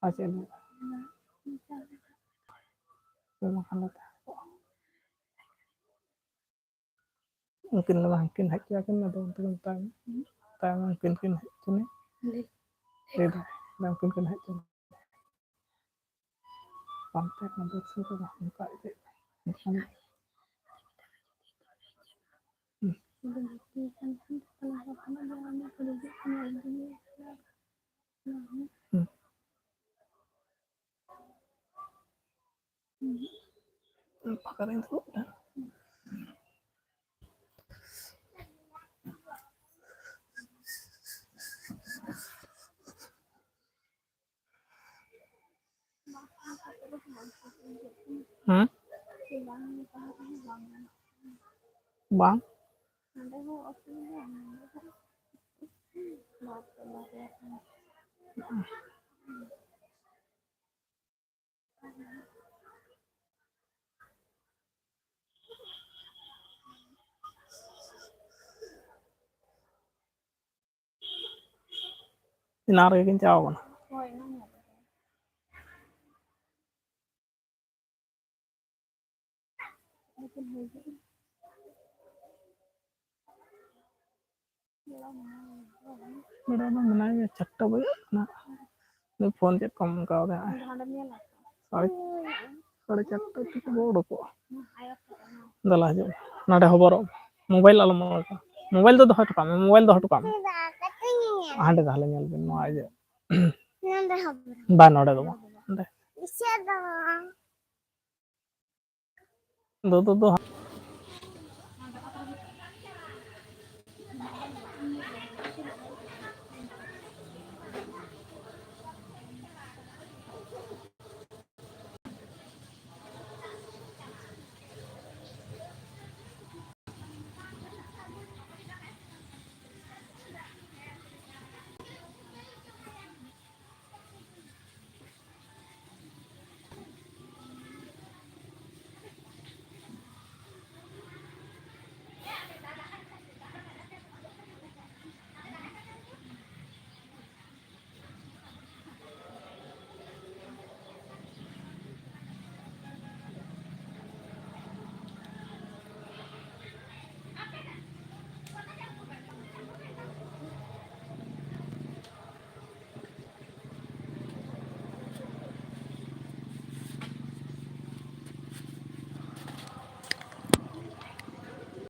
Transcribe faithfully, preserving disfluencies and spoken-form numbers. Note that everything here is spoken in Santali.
ᱟᱨ ᱪᱮᱫ ᱞᱟᱹᱜᱤᱫ? ᱪᱮᱫ ᱵᱟᱝ ᱦᱟᱞᱚᱛ? ᱩᱱᱠᱤᱱ ᱫᱚ ᱵᱟᱝ ᱠᱤᱱ ᱦᱮᱡ ᱦᱚᱪᱚ ᱟᱹᱠᱤᱱ, ᱟᱫᱚ ᱚᱱᱛᱮ ᱠᱤᱱ ᱛᱟᱭᱚᱢ, ᱛᱟᱭᱚᱢ ᱩᱱᱠᱤᱱ ᱠᱤᱱ ᱦᱮᱡ ᱦᱚᱪᱚ ᱞᱟᱹᱭ ᱫᱟᱭ, ᱵᱟᱝ ᱩᱱᱠᱤᱱ ᱠᱤᱱ ᱦᱮᱡ ᱦᱚᱪᱚ ᱯᱟᱱᱛᱮ ᱠᱟᱱᱟ ᱵᱟᱹᱫᱽ ᱥᱩᱨ ᱨᱮ ᱵᱟᱝ ᱚᱱᱠᱟ ᱤᱫᱤ᱾ ᱮᱱᱠᱷᱟᱱ ᱦᱩᱸ᱾ ᱯᱷᱟᱸᱠᱟ ᱨᱮᱧ ᱫᱩᱲᱩᱵ ᱮᱱᱟ᱾ ᱦᱮᱸ? ᱵᱟᱝ᱾ ᱮᱱᱟᱝ ᱨᱮᱜᱮ ᱠᱤᱱ ᱪᱟᱵᱟ ᱠᱟᱱᱟ᱾ ᱵᱮᱲᱟ ᱢᱟ ᱢᱮᱱᱟᱭ ᱜᱮ, ᱪᱟᱨᱴᱟ ᱵᱟᱡᱟᱜ ᱠᱟᱱᱟ᱾ ᱱᱩᱭ ᱯᱷᱳᱱ ᱪᱮᱫ ᱠᱚᱢ ᱚᱱᱠᱟ ᱠᱟᱫᱟ? ᱥᱟᱲᱮ, ᱥᱟᱲᱮ ᱪᱟᱨᱴᱟ ᱛᱮᱠᱚ ᱵᱚ ᱩᱰᱩᱠᱚᱜᱼᱟ᱾ ᱫᱮᱞᱟ ᱦᱤᱡᱩᱜ ᱢᱮ᱾ ᱱᱚᱰᱮ ᱦᱚᱵᱚᱨᱚᱜ ᱢᱮ᱾ ᱢᱳᱵᱟᱭᱤᱞ ᱟᱞᱚᱢ ᱚᱱᱠᱟ᱾ ᱢᱳᱵᱟᱭᱤᱞ ᱫᱚ ᱫᱚᱦᱚ ᱦᱚᱴᱚ ᱠᱟᱜ ᱢᱮ, ᱢᱳᱵᱟᱭᱤᱞ ᱫᱚᱦᱚ ᱦᱚᱴᱚ ᱠᱟᱜ ᱢᱮ᱾ ᱦᱟᱸᱰᱮ ᱛᱟᱦᱞᱮ ᱧᱮᱞ ᱵᱤᱱ ᱱᱚᱣᱟ ᱤᱭᱟᱹ᱾ ᱵᱟᱝ, ᱱᱚᱰᱮ ᱫᱚ ᱵᱟᱝ᱾ ᱦᱟᱸᱰᱮ᱾ ᱫᱩ, ᱫᱩ, ᱫᱩ᱾